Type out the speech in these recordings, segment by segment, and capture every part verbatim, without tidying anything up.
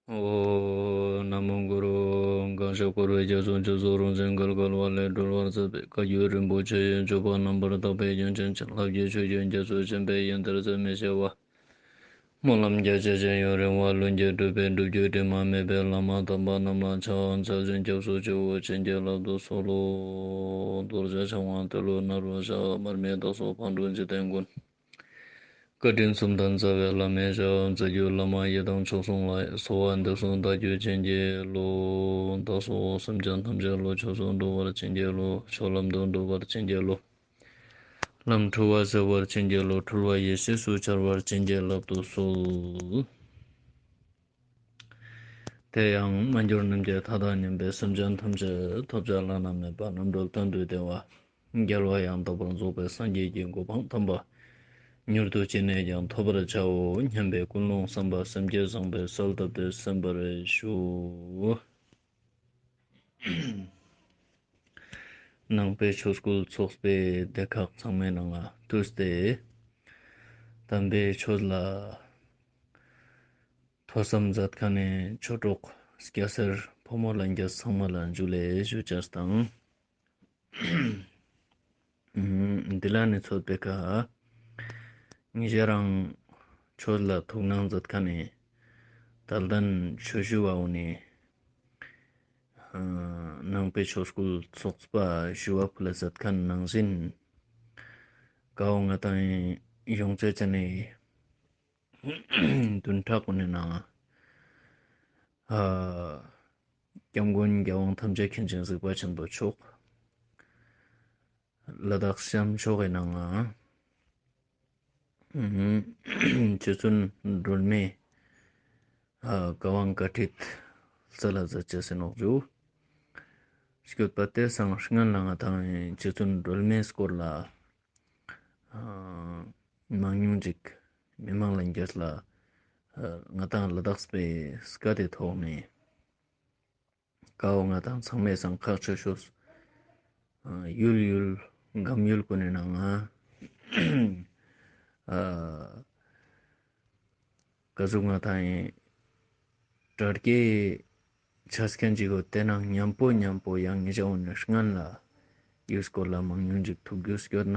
ཨོཾ། ན་མོ་གུ་རུ། གང་ཞིག་འཁོར་བའི་རྒྱ་མཚོ་འཇིགས་ཚོགས་རང་བཞིན་བརྒལ་དཀའ་བ་ལས་སྒྲོལ་བར་མཛད་པའི་བཀའ་བརྒྱུད་རིན་པོ་ཆེ་ཡི་སྤྱོད་པ་རྣམ་པར་དག་པའི་རྒྱུན་ཅན་བྱིན་རླབས་ཀྱི་ཆུ་རྒྱུན་རྒྱ་མཚོ་ཆེན་པོའི་ཡོན་ཏན་ཟད་མི་ཤེས་པ། སྨོན་ལམ་རྒྱ་ཆེ་ཞིང་ཡུན་རིང་བ་ལྷུན་གྱིས་གྲུབ་པའི་སྒྲུབ་བརྒྱུད་དྲི་མ་མེད་པའི་བླ་མ་དམ་པ་རྣམས་ལ་ཕྱག་འཚལ་ཞིང་སྐྱབས་སུ་མཆིའོ། བྱིན་གྱིས་བརླབ་ཏུ་གསོལ་ལོ། རྡོ་རྗེ་འཆང་དབང་ཏེ་ལོ་ནཱ་རོ་ཞབས། མར་མི་དྭགས་པོ་ཕག་གྲུ་འཇིག་རྟེན་མགོན། བཀའ་དྲིན་གསུམ་ལྡན་རྩ་བའི་བླ་མའི་ཞབས། རྩ་བརྒྱུད་བླ་མ་ཡི་དམ་མཆོག་གསུམ་ལ། གསོལ་བ་འདེབས་སོ་བདག་རྒྱུད་བྱིན་གྱིས་རློབས། བདག་སོགས་སེམས་ཅན་ཐམས་ཅད་བློ་ཆོས་སུ་འགྲོ་བར་བྱིན་གྱིས་རློབས། ཆོས་ལམ་དུ་འགྲོ་བར་བྱིན་གྱིས་རློབས། ལམ་འཁྲུལ་བ་སེལ་བར་བྱིན་གྱིས་རློབས། འཁྲུལ་བ་ཡེ་ཤེས་སུ་འཆར་བར་བྱིན་གྱིས་བརླབ་ཏུ་གསོལ། དེ་ཡང་མ་གྱུར་ནམ་མཁའི་མཐའ་དང་མཉམ་པའི་སེམས་ཅན་ཐམས་ཅད་ཐོབ་བྱ་བླ་ན་མེད་པ་རྣམ་གྲོལ་དོན་དུ་བདེ་བ་རྒྱལ་བ་ཡང་དག་པར་རྫོགས་པའི་སངས་རྒྱས་ཀྱི་གོ་འཕང་དམ་པ་མྱུར་དུ་ཅི་ནས་ཀྱང་ཐོབ་པར་བྱའོ་སྙམ་པའི་ཀུན་སློང་བསམ་པ་སེམས་བསྐྱེད་བཟང་པོའི་གསལ་བཏབ་སྟེ་གསན་པར་ཞུ། ནང་པའི་ཆོས་སྐུལ་ཚོགས་པའི་སྡེ་ཁག་ཚང་མའི་ནང་ང་ཐུགས་ཏེ། དམ་པའི་ཆོས་ལ་ཐོས་བསམ་མཛད་མཁན་ནི་ཆོས་གྲོགས་སྐྱ་སེར་ཕོ་མོ་ལྷན་རྒྱས་ཚང་མ་ལ་ཇུ་ལེ་ཞུ་ཅེས་དང་། འདི་ལ་ནི་ཚོད་པའི་ཁ། ཉེ་ཞ་རང་ཆོས་ལ་ཐུགས་སྣང་མཛད་མཁན་ནི་དད་ལྡན་ཆོས་ཞུ་བ་འོ་ནི། ནང་པའི་ཆོས་སྐུལ་ཚོགས་པ་ཞུ་བ་ཕུལ་ལ་མཛད་མཁན་ནང་བཞིན། ཀའོ་ང་དང་ཡོངས་ཆེ་ཆ་ནི་བདུན་ཕྲག་གུན་ནི་ནང་ཨ་སྐྱབས་མགོན་རྒྱལ་དབང་ཐམས་ཅད་མཁྱེན་ཅིང་གཟིགས་པ་ཆེན་པོ་མཆོག་ལ་དྭགས་ཤམ་ཕྱོགས་ཀྱི་ནང་ང་རྗེ་བཙུན་སྒྲོལ་མའི་ཨ་བཀའ་དབང་བཀའ་ཁྲིད་སྩལ་ལ་མཛད་ཅེས་ཟེར་ནོག་ཞུ། སྐྱོད་པ་དེ་སང་སྔན་ལ་ང་དང་རྗེ་བཙུན་སྒྲོལ་མའི་སྐོར་ལ་ཨ་མང་ཉུང་ཅིག་མི་མང་ལྷན་རྒྱས་ལ་ཨ་ང་དང་ལ་དྭགས་པའི་སྐད་དི་ཐོག་ནེ་ཀའོ་ང་དང་ཚང་མའི་སང་ཁག་ཆེ་ཤོས་ཨ་ཡུལ་ཡུལ་གམ་ཡུལ་གུན་ནི་ནང་ང་ཨ་ཀ་ཟུག་ང་དང་ཡིན་དྲ་རྒྱའི་ཆ་རྐྱེན་ཅིག་གོ་དེ་ནང་མཉམ་པོ་མཉམ་པོ་ཡང་ཉེ་ཞ་འོ་ནི་སྔན་ལ་ཡུལ་སྐོར་ལ་མང་ཉུང་ཅིག་ཐུགས་རྒྱུས་སྐྱོད་ན་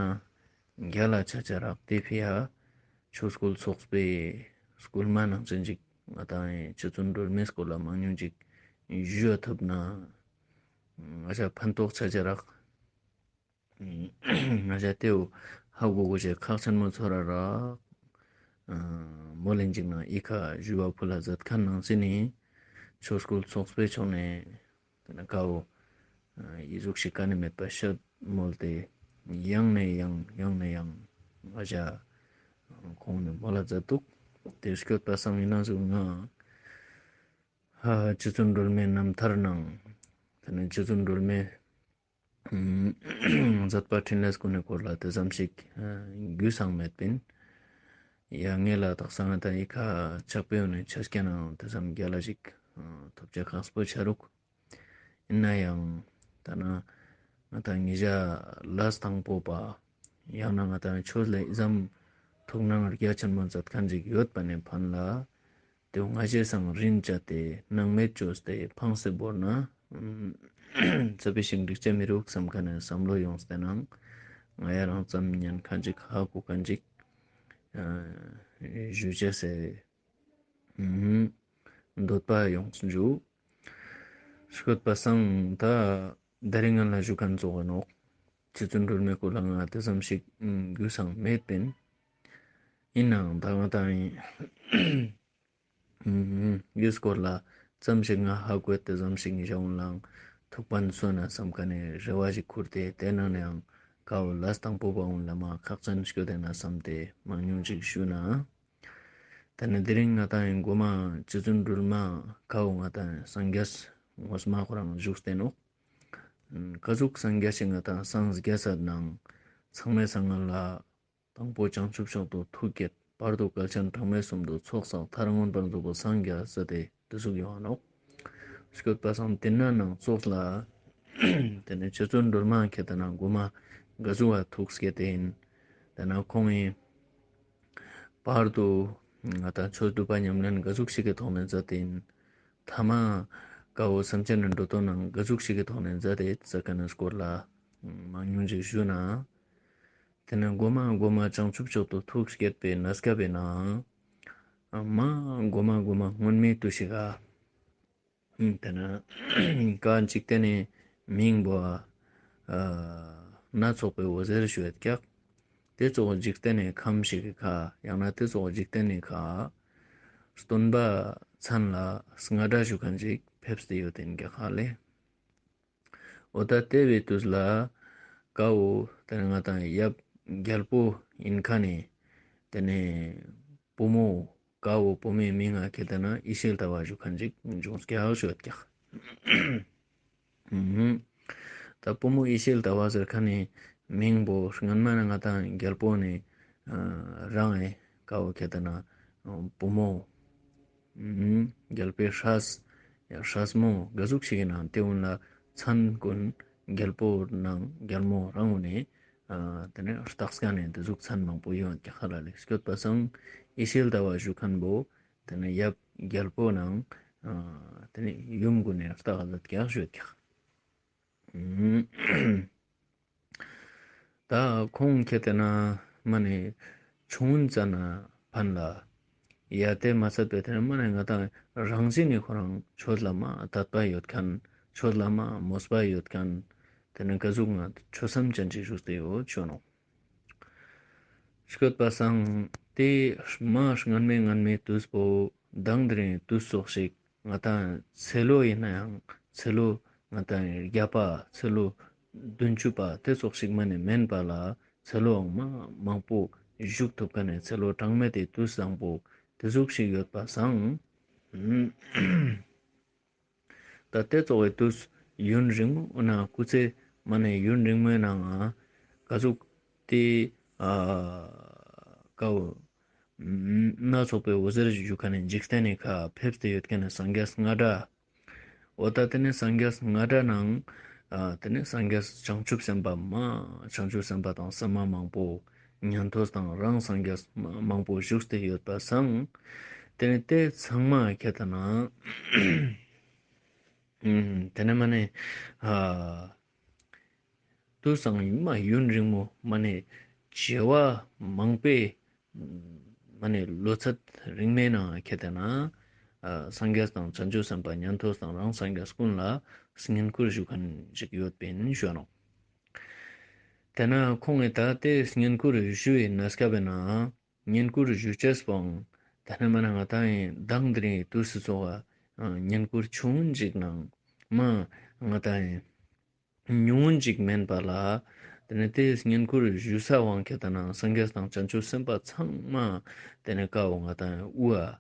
རྒྱལ་ལ་ཆ་ཆ་རག་དེ་ཕི་ཡ་ཆོས་སྐུལ་ཚོགས་པའི་སྐུལ་མ་ནང་བཞིན་ཅིག་ང་དང་ཡིན་རྗེ་བཙུན་སྒྲོལ་མའི་སྐོར་ལ་མང་ཉུང་ཅིག་ཞུ་ཡ་ཐུབ་ན་ང་ཞ་ཕན་ཐོགས་ཆ་ཆ་རག་ང་ཞ་དེའུ་ཧ་གོ་གོ་ཞེས་ཁག་ཆེན་མོ་ཚོར་ར་རག་མོ་ལེན་ཅིག་ནང་ཨི་ཁ་ཞུ་བ་ཕུལ་ལ་མཛད་མཁན་ནང་བཞིན་ནི་ཆོས་སྐུལ་ཚོགས་པའི་ཕྱོགས་ནེ་དེ་ན་ཀའོ་ཨི་ཟུག་ཞིག་ཀ་ནེ་མེད་པ་ཤད་མོལ་ཏེ་ཡང་ནེ་ཡང་ཡང་ནེ་ཡང་ང་ཞ་ཁོང་ནེ་མོལ་ལ་མཛད་འདུག་དེ་སྐྱོད་པ་སང་ཡིན་ན་ཟུག་ང་ཧ་རྗེ་བཙུན་སྒྲོལ་མའི་རྣམ་ཐར་ནང་དེ་ནེ་རྗེ་བཙུན་སྒྲོལ་མའི་མཛད་པ་འཕྲིན་ལས་གུན་ནི་སྐོར་ལ་དེ་ཙམ་ཞིག་རྒྱུས་སང་མེད་པིན། ཡང་ངེ་ལ་དག་སང་ད་ཡི་ཁ་ཆག་པའི་ཡོང་ནེ་ཆ་རྐྱེན་ནང་དེ་ཙམ་རྒྱལ་ལ་ཞིག་ཐོབ་ཆ་ཁག་པོ་ཆ་རུག་ཡིན་ན་ཡང་ད་ན་ང་དང་ཉེ་ཞ་ལས་དང་པོ་པ་ཡང་ན་ང་དང་ཆོས་ལ་ཨི་ཙམ་ཐུགས་སྣང་རྒྱ་ཆེན་མོ་མཛད་མཁན་ཅིག་ཡོད་པ་ནེ་ཕན་ལ། དེ་ང་ཞའི་སང་རིན་བཅད་དེ་སྣང་མེད་བཅོས་ཏེ་ཕངས་སེ་བོར་ན་ཙ་པིག་ཞིག་འགྲིག་ཅེས་མི་རུག་བསམ་མཁན་ནི་བསམ་བློ་ཡོངས་ཏེ་ནང་ང་ཡ་རང་ཙམ་ཉན་མཁན་ཅིག་ཧ་གོ་མཁན་ཅིག་ཞུ་ཅེས་སི་འདོད་པ་ཡོངས་འཇུག་སྐྱོད་པ་སང་ད་དེ་རིང་ང་ལ་ཞུ་མཁན་ཙོགས་ཨིན་ནོག་རྗེ་བཙུན་སྒྲོལ་མའི་སྐོར་ལ་ང་དེ་ཙམ་ཞིག་རྒྱུས་སང་མེད་པིན། ཡིན་ནའང་ད་ང་དང་ཡིན་ཡུལ་སྐོར་ལ་ཙམ་ཞིག་ང་ཧ་གོ་དེ་ཙམ་ཞིག་ངེ་ཞ་འོང་ལང་ཐུགས་ཕན་སོན་ན་བསམ་མཁན་ནི་རེ་བ་ཞིག་ཁུར་ཏེ་དེ་ནང་ནའང་ཀའོ་ལས་དང་པོ་པ་འོང་ལ་མ་ཁག་ཅན་སྐྱོད་དེ་ན་བསམ་སྟེ་མང་ཉུང་ཅིག་ཞུ་ན། ད་ནི་དེ་རིང་ང་དང་ཡིན་གོ་མ་རྗེ་བཙུན་སྒྲོལ་མ་ཀའོ་ང་དང་སངས་རྒྱས་ངོ་མ་ཁོ་རང་བཞུགས་ཏེ་ནོག་ཀ་ཟུག་སངས་རྒྱས་ཤིག་ང་དང་སངས་རྒྱས་ས་ནང་ཚང་མའི་སང་ང་ལ་དང་པོ་བྱང་ཆུབ་མཆོག་ཏུ་ཐུགས་བསྐྱེད། བར་དུ་བསྐལ་ཆེན་གྲངས་མེད་གསུམ་དུ་ཚོགས་བསགས། མཐར་མངོན་པར་རྫོགས་པར་སངས་རྒྱས་ཟེར་ཏེ་དེ་ཟུག་ཡོང་ང་ནོག་སྐྱོད་པ་སང་དེ་ན་ནང་ཚོགས་ལ་དེ་ནེ་རྗེ་བཙུན་སྒྲོལ་མ་ཁྱེད་དེ་ན་གོ་མ་ག་ཟུག་བ་ཐུགས་བསྐྱེད་དེ་ཡིན། དེ་ན་ཁོང་ཡིན་བར་དུ་ང་དང་ཆོས་སྒྲུབ་པ་ཉམས་ལེན་ག་ཟུག་ཞིག་གི་ཐོག་ནེ་མཛད་དེ་ཡིན། ཐ་མ་ཀ་བོ་སེམས་ཅན་ནི་འགྲོ་དོན་ནང་ག་ཟུག་ཞིག་གི་ཐོག་ནེ་མཛད་དེ་ཙ་ཀ་ནི་སྐོར་ལ་མང་ཉུང་ཞིག་ཞུ་ན། ཏེ་ནེ་གོ་མ་གོ་མ་བྱང་ཆུབ་མཆོག་ཏུ་ཐུགས་བསྐྱེད་པའི་གནས་སྐབས་པའི་ནང་མ་གོ་མ་གོ་མ་སྔོན་མའི་དུས་ཤིག་ག་ཏེ་ནེ་ཀ་འཇིག་རྟེན་ནི་མིང་བོ་ཨ་སྣ་ཚོགས་པའི་འོད་ཟེར་ཞུ་ཡོད་ཀྱག། ཏེ་ཙོགས་འཇིག་རྟེན་ནི་ཁམས་ཤིག་གི་ཁ་ཡང་ན་ཏེ་ཙོགས་འཇིག་རྟེན་ནི་ཁ་སྟོན་པ་མཚན་ལ་སྔ་དྲགས་ཞུ་ཁན་ཞིག་ཕེབས་ཏེ་ཡོད་ཏེ་ཨིན་ཀྱག་ཧ་ལེ། འོ་ད་ཏེ་བོའི་དུས་ལ་ཀ་བོ་ཏེ་ནེ་ང་དང་ཡབ་རྒྱལ་པོ་ཨིན་ཁན་ནི་ཏེ་ནེ་བུ་མོ་ཀ་བོ་བུ་མོའི་མིང་ང་ཁེ་ཏེ་ན་ཡེ་ཤེས་ཟླ་བ་ཞུ་ཁན་ཞིག་བྱུང་ཀྱག་ཞུ་ཡོད་ཀྱག། ཨུམ། ད་བུ་མོ་ཡེ་ཤེས་ཟླ་བ་ཟེར་ཁན་ནི་མིང་བོ་སྔན་མ་ནེ་ང་དང་རྒྱལ་པོ་ནི་ཨ་རང་ངི་ཀ་བོ་ཁེ་ཏེ་ན་བུ་མོ་ཨུམ་རྒྱལ་པོའི་སྲས་ཡ་སྲས་མོ་ག་ཟུག་ཞིག་ཨིན་ན་ཏེ་གུན་ལ་མཚན་གུན་རྒྱལ་པོ་ནང་རྒྱལ་མོ་རང་གུན་ནི་ཨ་ཏེ་ནེ་བཏགས་ཁན་ནི་ཏེ་ཟུག་མཚན་མང་པོ་ཡོད་ཀྱག་ཧ་ལ་ལེ། སྐྱོད་པ་སང་ཡེ་ཤེས་ཟླ་བ་ཞུ་ཁན་བོ་ཏེ་ནེ་ཡབ་རྒྱལ་པོ་ནང་ཨ་ཏེ་ནེ་ཡུམ་གུན་ནི་བཏགས་ཟེར་ཀྱག་ཞུ་ཡོད་ཀྱག། ད་ཁོང་ཁེ་ཏེ་ན་མ་ནེ་ཆུང་ཙ་ན་ཕན་ལ་ཡ་ཏེ་མ་ཚད་པའི་ཏེ་ནེ་མ་ནེ་ང་དང་རང་བཞིན་ནི་ཁོ་རང་ཆོས་ལ་མ་དད་པ་ཡོད་ཁན་ཆོས་ལ་མ་མོས་པ་ཡོད་ཁན་ཏེ་ནེ་ག་ཟུག་ང་ཆོས་སེམས་ཅན་ཅིག་ཞུགས་ཏེ་ཡོད་ཅོ་ནོག། སྐྱོད་པ་སང་ཏེ་མ་སྔན་མའི་སྔན་མའི་དུས་པོ་མདང་དེ་རིང་དུས་ཙོགས་ཤིག་ང་དང་ཚེ་ལོ་ཨིན་ནའང་ཚེ་ལོ་ང་དང་བརྒྱ་པ་ཚེ་ལོ་བདུན་ཅུ་པ་ཏེ་ཙོགས་ཤིག་མ་ནེ་མན་པ་ལ་ཚེ་ལོའང་མ་མང་པོ་བཞུགས་ཐུབ་ཁན་ནི་ཚེ་ལོ་གྲངས་མེད་དེ་དུས་བཟང་པོ་ཏེ་ཟུག་ཞིག་ཡོད་པ་སང་ད་ཏེ་ཙོགས་སི་དུས་ཡུན་རིང་མོ་ནང་སྐུ་ཚེ་མ་ནེ་ཡུན་རིང་མོའི་ནང་ང་ག་ཟུག་ཏེ་ཨ་ཀ་བོ་སྣ་ཚོགས་པའི་འོད་ཟེར་ཞུ་ཁན་ནི་འཇིག་རྟེན་ནི་ཁ་ཕེབས་ཏེ་ཡོད་ཁན་ནི་སངས་རྒྱས་སྔ་དྲགས། འོ་ད་ཏེ་ནེ་སངས་རྒྱས་སྔ་དྲགས་ནང་ཨ་ཏེ་ནེ་སངས་རྒྱས་བྱང་ཆུབ་སེམས་དཔའ་མ་བྱང་ཆུབ་སེམས་དཔའ་དང་སེམས་མ་མང་པོ་ཉན་ཐོས་དང་རང་སངས་རྒྱས་མ་མང་པོ་བཞུགས་ཏེ་ཡོད་པ་སང་ཏེ་ནེ་ཏེ་ཚང་མ་ཁེ་ཏེ་ན་ཨུམ་ཏེ་ནེ་མ་ནེ་ཨ་དུས་སང་མ་ཡུན་རིང་མོ་མ་ནེ་བྱེ་བ་མང་པོའི་མ་ནེ་ལོ་ཚད་རིང་མོའི་ནང་ཁེ་ཏེ་ན་ཨ་སངས་རྒྱས་དང་བྱང་ཆུབ་སེམས་དཔའ་ཉན་ཐོས་དང་རང་སངས་རྒྱས་ཀུན་ལ་བསྙེན་བཀུར་ཞུ་ཁན་ཞིག་ཡོད་པིན་ཞུ་ནོག། ཏེ་ནེ་ཁོང་ངི་ད་ཏེ་བསྙེན་བཀུར་ཞུ་བའི་གནས་སྐབས་པའི་ནང་བསྙེན་བཀུར་ཞུ་ཅེས་པོའང་ཏེ་ནེ་མ་ནེ་ང་དང་ངི་མདང་དེ་རིང་དུས་སུ་ཚོགས་པ་བསྙེན་བཀུར་ཆུང་ངུན་ཅིག་ནང་མ་ང་དང་ངི་ཉུང་ངུན་ཅིག་མན་པ་ལ་ཏེ་ནེ་ཏེ་བསྙེན་བཀུར་ཞུ་ས་བོའང་ཁེ་ཏེ་ན་སངས་རྒྱས་དང་བྱང་ཆུབ་སེམས་དཔའ་ཚང་མ་ཏེ་ནེ་ཀ་བོ་ང་དང་ངི་དབུ་བ་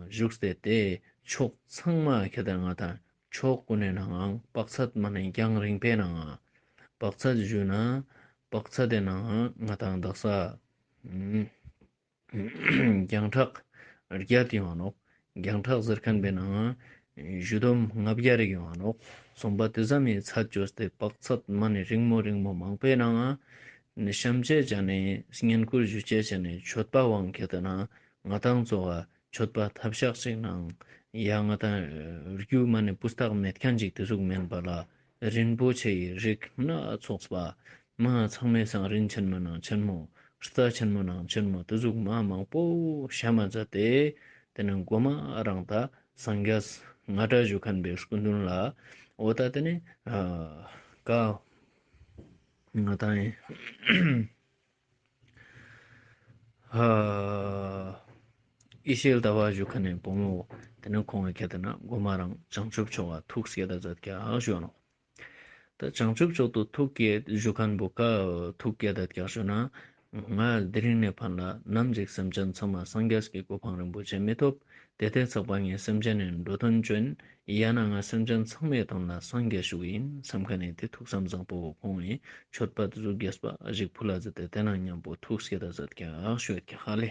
བཞུགས་ཏེ་ཏེ་ཕྱོགས་ཚང་མ་ཁེ་ཏེ་ན་ང་དང་ཕྱོགས་གུན་ནི་ནང་དཔག་ཚད་མ་ནེ་རྒྱང་རིང་པོའི་ནང་དཔག་ཚད་ཞུ་ན་དཔག་ཚད་དེ་ནང་ང་དང་དག་ས་རྒྱང་གྲགས་བརྒྱད་ཡོང་ནོག། རྒྱང་གྲགས་ཟེར་ཁན་པའི་ནང་ཞུ་དོམ་ལྔ་བརྒྱ་རིག་ཡོང་ནོག། སོང་པ་ཏེ་ཙམ་མི་ཚད་ཅོས་ཏེ་དཔག་ཚད་མ་ནེ་རིང་མོ་རིང་མོ་མང་པོའི་ནང་ནི་བཤམས་ཅེས་ཅན་ནི་བསྙེན་བཀུར་ཞུ་ཅེས་ཅན་ནི་མཆོད་པ་བོའང་ཁེ་ཏེ་ན་ང་དང་ཚོ་བ་མཆོད་པ་ཐབས་ཤག་ཅིག་ནང་ཡ་ང་དང་རྒྱུ་མ་ནེ་སྤུས་དག་མེད་ཁན་ཅིག་ཏེ་ཟུག་མན་པ་ལ་རིན་པོ་ཆེ་ཡི་རིགས་སྣ་ཚོགས་པ་མ་ཚང་མའི་སང་རིན་ཆེན་མོ་ནང་ཆེན་མོ་རྩ་ཆེན་མོ་ནང་ཆེན་མོ་ཏེ་ཟུག་མ་མང་པོ་བཤམས་མཛད་དེ་ཏེ་ནེ་གོ་མ་རང་ད་སངས་རྒྱས་སྔ་དྲགས་ཞུ་ཁན་པའི་སྐུ་མདུན་ལ་འོ་ད་ཏེ་ནེ་ཨ་ཀ་ང་དང་ངི་ཨ་ཡེ་ཤེས་ཟླ་བ་ཞུ་ཁན་ནི་བུ་མོ་ཏེ་ནེ་ཁོང་ངི་ཁེ་ཏེ་ན་གོ་མ་རང་བྱང་ཆུབ་མཆོག་ག་ཐུགས་བསྐྱེད་ད་མཛད་ཀྱག་ཞུ་ནོག། ད་བྱང་ཆུབ་མཆོག་ཏུ་ཐུགས་བསྐྱེད་ཞུ་ཁན་བོ་ཀ་ཐུགས་བསྐྱེད་ད་མཛད་ཀྱག་ཞུ་ན། ང་དེ་རིང་ནེ་ཕན་ལ་ནམ་ཞིག་སེམས་ཅན་ཚང་མ་སངས་རྒྱས་ཀྱི་གོ་འཕང་རིན་པོ་ཆེ་མི་ཐོབ། ཏེ་ཏེ་ཚག་པ་ངའི་སེམས་ཅན་ནི་འགྲོ་དོན་ཅོ་ཨིན། ཡང་ན་ང་སེམས་ཅན་ཚང་མའི་དོན་ལ་སངས་རྒྱས་ཞུ་ཨིན་སམ་ཁན་ནི་ཏེ་ཐུགས་བསམ་བཟང་པོ་ཁོང་ངི་མཆོད་པ་ཏེ་ཟུག་རྒྱས་པ་ཞིག་ཕུལ་ལ་མཛད་དེ་ཏེ་ནང་ཉམ་པོ་ཐུགས་བསྐྱེད་ད་མཛད་ཀྱག་ཞུ་ཡོད་ཀྱག་ཧ་ལེ།